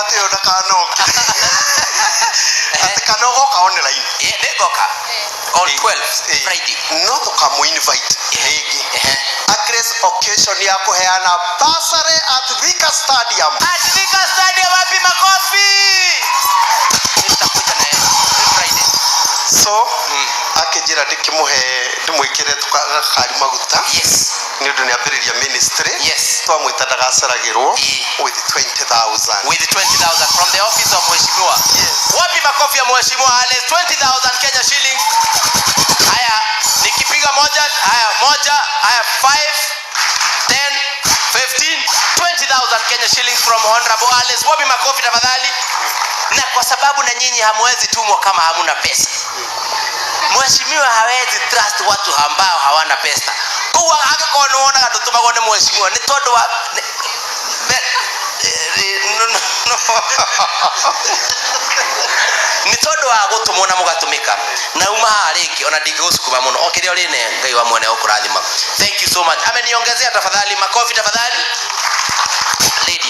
Atĩ ũyũ ndakanoke, atĩ kana ũgoka online? Ĩ, nĩngoka on 12 Friday. No tũkamũ invite rĩngĩ a grace occasion ya kũheana bursary at Thika Stadium. At Thika Stadium, wapi makofi? Nitakuja na yeye Friday. So akĩnjĩra ndĩkĩmũhe, ndĩmwĩkĩre gakari maguta nĩ ũndũ nĩ ambĩrĩria ministry. Twamwĩta ndagaceragĩrwo with 20,000. With 20,000 from the office of Mheshimiwa. Yes. Wapi makofi ya Mheshimiwa Alex? 20,000 Kenya shillings. Haya, nikipiga moja, haya moja, haya 5, 10, 15, 20,000 Kenya shillings from Honorable Alex. Wapi makofi tafadhali? Na kwa sababu na nyinyi hamwezi tumwa kama hamuna pesa. Mheshimiwa hawezi trust watu ambao hawana pesa. Koguo angĩkorwo nĩ wonaga ndũtũmagwo nĩ mheshimiwa nĩ tondũ wa no, no, no. Nĩ tondũ wa gũtũmwo na mũgatũmĩka na uma haha rĩngĩ ona ndingĩgũcukuma mũno o kĩrĩa ũrĩ ne Ngai wa mwene ũkũrathima. Thank you so much. Ameniongezea, tafadhali makofi tafadhali. Lady.